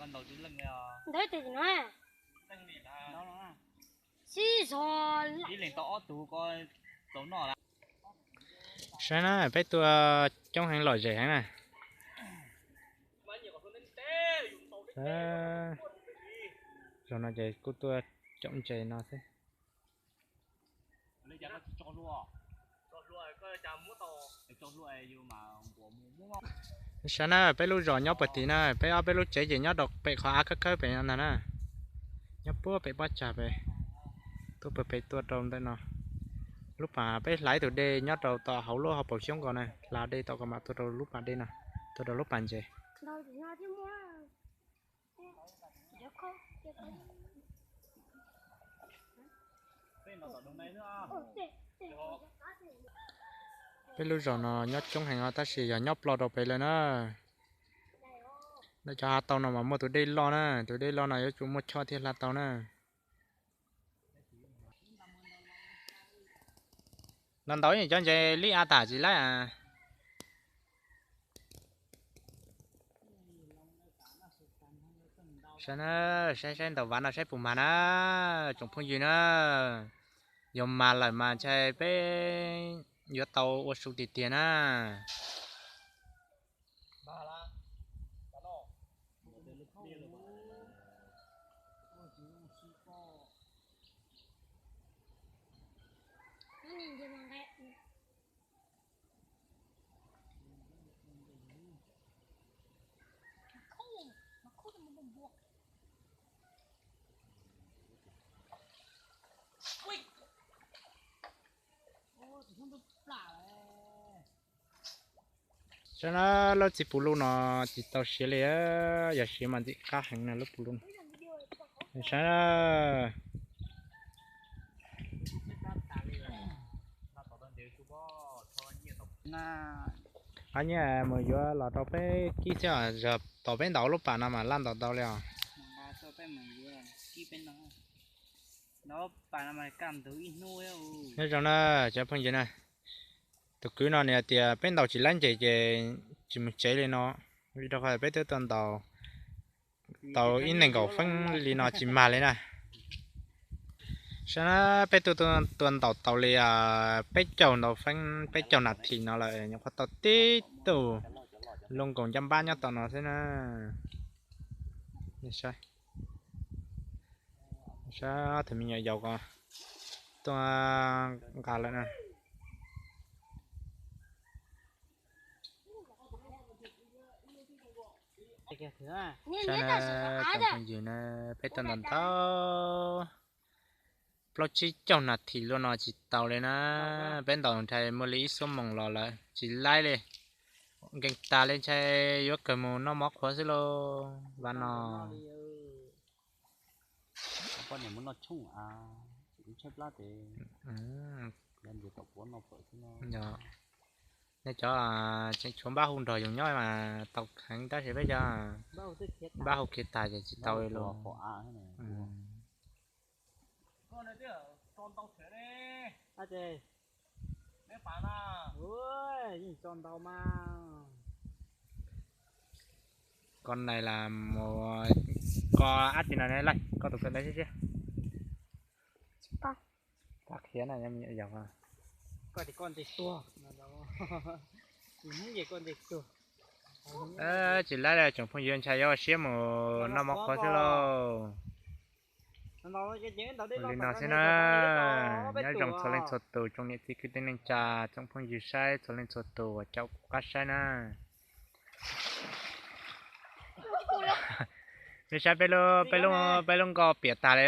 Ntawd tes no, sib zog. Saib na, peb tua coob heev lom zem heev na. Zaum no ces kuj tua coob ntses no xwb. Saib na, peb lub zos nyob puag tim na, peb ob peb lub tsev ces nyob rau pem qhov av khawb khawb pem no ntag na. Nyob puag pem pob tsag pem, tuaj puag pem tuaj rau ntawm no. Lub pas peb hla ib tug dej nyob rau tom hauv lub hauv paus xyoob ko na, hla dej tom ko mas tuaj rau lub pas dej no, tuaj rau lub pas ntses. Peb lub zos no nyob coob heev os, tab sis yog nyob ploj rau pem lawm na. Lawv cov hav tau no mas muaj tus dej loj na, tus dej loj no yuav tsum muaj choj thiaj hla tau na. Ntaus ntaus cov ntses lib av tas tsis laib. Saib na, saib saib ntaus vav no saib puas mag na, tsoom phooj ywg na. Yog mag lawm mas ntshai peb yuav tau ua su tiag tiag na. Saib na, lub txiv pus luj no tsis tau siav li, yog siav mas ntxim qab heev na lub pus luj no. Saib na. Qab nyiaj mus yuav los rau peb kib xwb os, yog tom peb ntaus lub pas no mas laj ntaus tau li os. Nyob zoo na cov phooj ywg na, tus kwv no nws hais tias peb ntaus tsis laib ntses ces tsis mus tsev li no, vim rau qhov peb twb tuaj ntaus tau ib nees nkaum feeb li no tsis mag li na. Saib na, peb twb tuaj ntaus tau li peb caug ntau feeb, peb caug nas this no lawm nyuam qhuav tau tib tug luj nkaus ncaj npab nyob tom no xwb na. Saib, saib tus me nyuam yaus ko tuaj nqa lawm na. Saib na, tsoom phooj ywg na, peb tuaj ntaus ntau plaub tsib caug nas this luaj no tsis tau li na. Peb ntaus ntshai muaj li ib xuab moos los lawm tsis laib li. Nkees tas li ntshai yuav kawg mus noj mov qhuav xwb lauj. Vaj no nej cov tseem tshuav npab hu nrog yus nyob mas tau heev tab sis peb cov npab hu khiav tas ces tsis tau li lauj. Koj nais las mus, koj ab tsi no ne laij, koj tus kawm ntawv siab siab. Tsis laib li tsoom phooj ywg, ntshai yuav ua siab mus noj mov qhuav xwb lauj. Ua li no xwb na, nyob zoo txhua leej txhua tus, tsoom niam txiv kwv tij neej tsa, tsoom phooj ywg saib txhua leej txhua tus uas caum kuv qab saib na. Nej saib peb lub, peb lub nkoj piam tas li.